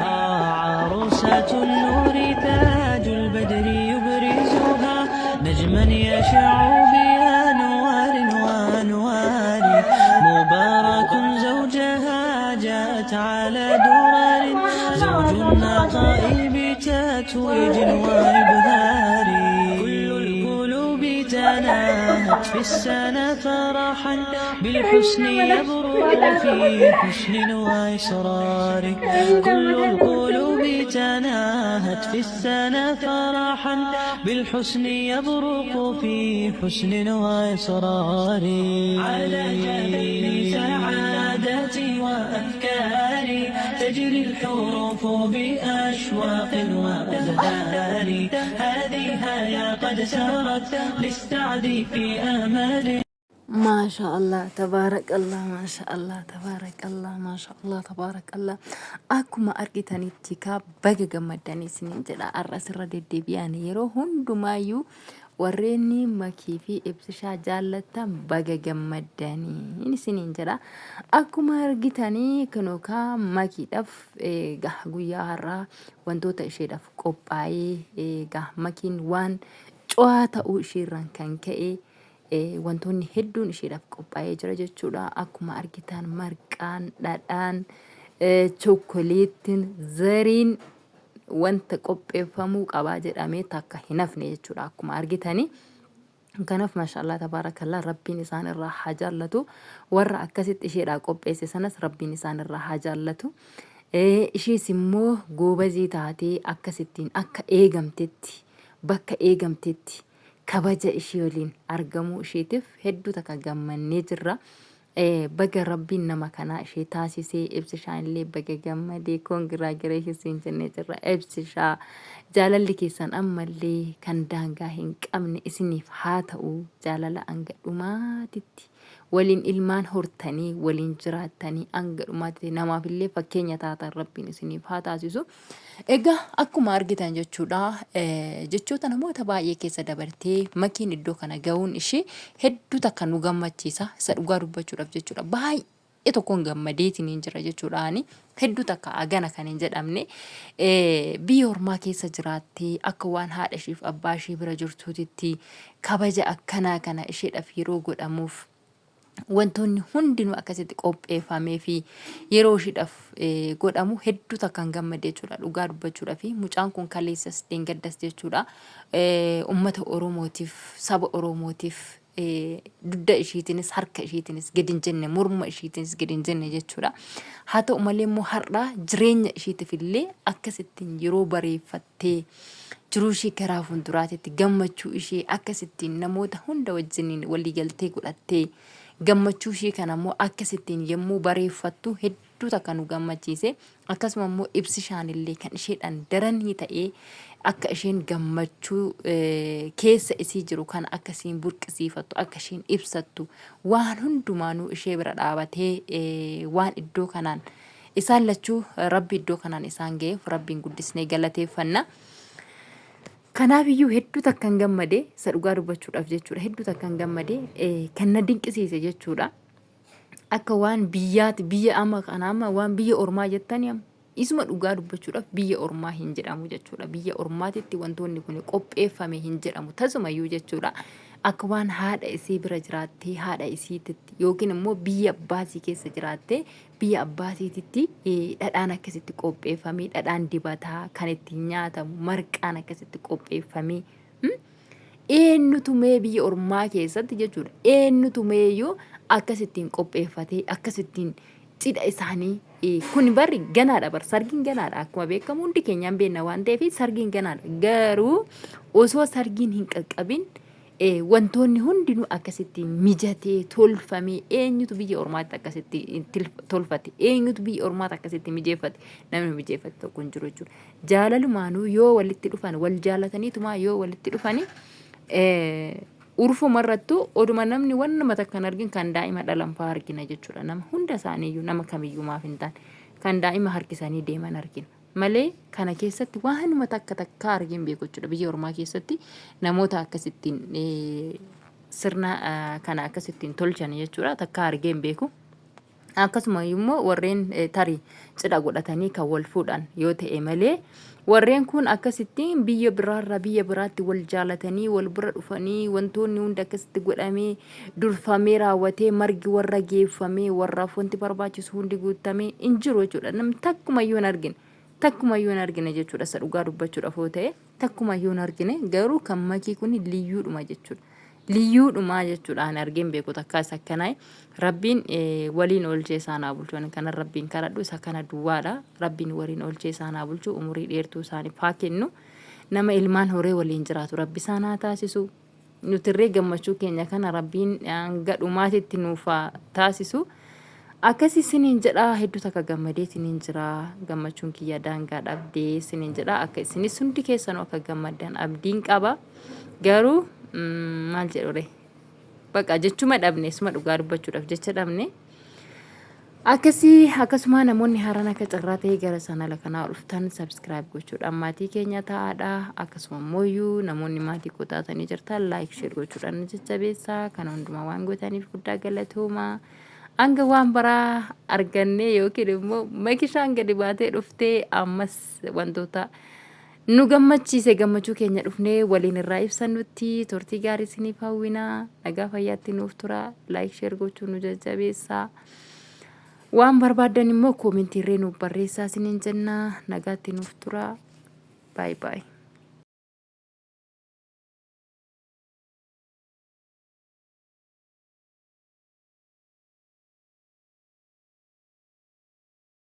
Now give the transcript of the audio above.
عروسة النور تاج البدر يبرزها نجما يشع بأنوار وأنوار مبارك زوجها جاءت على درر زوج النقاء بتتويج وإبهار كل القلوب تناهت في السنة فرحا بالحسن يبرق في حسن وإسرار كل القلوب تناهت في السنة فرحا بالحسن يبرق في حسن وإسرار على جبين سعادتي وأفكاري تجري الحروف بأشواق وأزهار هذه هيا قد سارت للسعد في آمال. Maasha Allah tabaarakallah, maasha Allah tabaarakallah, maasha Allah tabaarakallah. Akkuma argitanitti kaa baga gammaddanii isiniin jedha. Har'a sirra deddeebi'an yeroo hundumaayyuu warreen Makii fi Ibsishaa jaallattan baga gammaddanii isiniin jedha. Akkuma argitanii kunoo kaa Makiidhaaf egaa guyyaa har'aa wantoota isheedhaaf qophaa'ee, egaa Makiin waan cu'aa ta'uu isheerraan kan ka'e wantoonni hedduun isheedhaaf qophaa'ee jira jechuudha. Akkuma argitan marqaan, dhadhaan, chokkoleettiin, zariin wanta qopheeffamuu qabaa jedhamee takka hin hafne jechuudha. Akkuma argitanii. Kanaaf maashaallah tabaarakallah, Rabbiin isaan irraa haa jaallatu. Warra akkasitti isheedhaa qopheesse sanas Rabbiin isaan irraa haa jaallatu. Ishees immoo goobazii taatee akkasittiin akka eegamtetti, bakka eegamtetti kabaja ishee waliin argamuu isheetiif hedduu takka gammannee jirra. Baga Rabbiin nama kanaa ishee taasisee. Ibsishaan illee baga gammadee, congratulations jennee jirra. Ibsishaa, jaalalli keessan ammallee kan daangaa hin qabne isiniif haa ta'u. Jaalala hanga dhumaatitti waliin ilmaan hortanii waliin jiraattanii hanga dhumaatitti namaaf illee fakkeenya taatan Rabbiin isiniif haa taasisu. Egaa akkuma argitan jechuudha, jechoota namoota baay'ee keessa dabartee Makiin iddoo kana ga'uun ishee hedduu takka nu gammachiisa. Isa dhugaa dubbachuudhaaf jechuudha. Baay'ee tokkoon gammadeetiin hin jira jechuudha. Ani hedduu takka hagana kan hin jedhamne, biyya ormaa keessa jiraattee akka waan haadha isheef abbaa ishee bira jirtuutitti kabaja akkanaa kana isheedhaaf yeroo godhamuuf, wantoonni hundinuu akkasitti qopheeffamee fi yeroo ishiidhaaf godhamu hedduu takkaan gammade jechuudha. Dhugaa dubbachuudha fi mucaan kun kaleessas deengaddas jechuudha. Uummata Oromootiif, saba Oromootiif dugda ishiitiinis harka ishiitiinis gadi hin jenne, morma ishiitiinis gadi hin jenne jechuudha. Haa ta'u malee immoo har'a jireenya ishiitiif illee akkasittiin yeroo bareeffattee jiruu ishee karaa fuulduraatitti gammachuu ishee akkasittiin namoota hunda wajjiniin waliigaltee godhattee gammachuu ishee kana immoo akkasittiin yommuu bareeffattu hedduu takka nu gammachiise. Akkasuma immoo Ibsishaan illee kan isheedhaan daranii ta'ee akka isheen gammachuu keessa isii jiru kana akka isheen burqisiifattu, akka isheen ibsattu waan hundumaanuu ishee bira dhaabatee, waan iddoo kanaan isaan lachuu Rabbi iddoo kanaan isaan ga'eef Rabbiin guddisnee galateeffanna. Kanaaf iyyuu hedduu takkan gammade, isa dhugaa dubbachuudhaaf jechuudha. Hedduu takkan gammade, kan na dinqisiise jechuudha. Akka waan biyyaati, biyya amma kana amma waan biyya ormaa jettani, amma isuma dhugaa dubbachuudhaaf biyya ormaa hin jedhamu jechuudha. Biyya ormaatitti wantoonni kun qopheeffame hin jedhamu tasumayyuu jechuudha. Akka waan haadha isii bira jiraattee haadha isiititti yookiin immoo biyya abbaa isii keessa jiraattee biyya abbaa isiititti dhadhaan akkasitti qopheeffamee, dhadhaan dibataa kan ittiin nyaatamu, marqaan akkasitti qopheeffamee, eenyutu mee biyya ormaa keessatti jechuudha, eenyutu meeyyuu akkasittiin qopheeffatee akkasittiin cidha isaanii? Kun barri ganaadha, bar sargiin ganaadha. Akkuma beekamu hundi keenyaan beekna waan ta'eef sargiin ganaadha. Garuu osoo sargiin hin qaqqabin wantoonni hundinuu akkasitti mijatee tolfamee, eenyutu biyya ormaatti akkasitti tolfate? Eenyutu biyya ormaatti akkasitti mijeeffate? Namni mijeeffate tokko hin jiru jechuudha. Jaalalumaanuu yoo walitti dhufan, wal jaalataniitumaa yoo walitti dhufani, urfuma irrattuu oduma namni wannuma takka hin argin kan daa'ima dhalan fa'aa argina jechuudha. Nama hunda isaaniiyyuu, nama kamiyyuu maaf hin taane, kan daa'ima harkisanii deeman argina. Malee kana keessatti waanuma takka takkaa argeen beeku jechuudha. Biyya ormaa keessatti namoota akkasittiin sirna kana akkasittiin tolchan jechuudha. Takkaa argeen beeku. Akkasuma immoo warreen tarii cidha godhatanii kan wal fuudhan yoo ta'e malee warreen kun akkasitti biyya biraarraa biyya biraatti wal jaalatanii wal bira dhufanii wantoonni hundi akkasitti godhamee durfamee raawwatee margi warra geeffamee warraaf wanti barbaachisu hundi guutamee hin jiru jechuudha. Namni takkumayyuu hin argine. Takkumayyuu hin argine jechuudha. Isa dhugaa dubbachuudhaaf yoo ta'e takkumayyuu hin argine garuu kan makii kun liyyuudhuma jechuudha. Liyyuudhumaa jechuudha ani argee hin beeku takkaa isa akkanaa rabbiin waliin oolchee isaan haa bulchu ani kana rabbiin kadhadhu isa kana duwwaadha rabbiin waliin oolchee isaan haa bulchu umurii dheertuu isaaniif haa kennu nama ilmaan horee waliin jiraatu rabbi isaan haa taasisu nutirree gammachuu keenya kana rabbiin hanga dhumaatitti nuuf haa taasisu akkasii siniin jedha hedduu takka gammadee siniin jira gammachuun kiyya daangaa dhabdee siniin jedha akka isinis hundi keessanuu akka gammaddan abdiin qaba. Garuu maal jedhu ree? Baqa jechuma dhabne suma dhugaa dubbachuudhaaf jecha dhabne. Akkasii akkasuma namoonni haaraan akka carraa ta'ee gara chaanala kanaa dhuftan subscribe gochuudhaan maatii keenya ta'aadha. Akkasuma immoo namoonni maatii koo taatanii jirtan like share gochuudhaan nu jajjabeessaa. Kana hundumaa waan gootaniif guddaa galatooma. Hanga waan baraa argannee yookiin immoo makishaan gadi baatee dhuftee ammas wantoota nu gammachiise gammachuu keenya dhufnee waliin irraa ibsannutti turtii gaarii isiniif hawwina. Nagaa fayyaatti nuuf tura. Like share gochuun nu jajjabeessaa. Waan barbaaddan immoo koomentii irree nuuf barreessaa isiniin jenna. Nagaatti nuuf tura. Baay baay.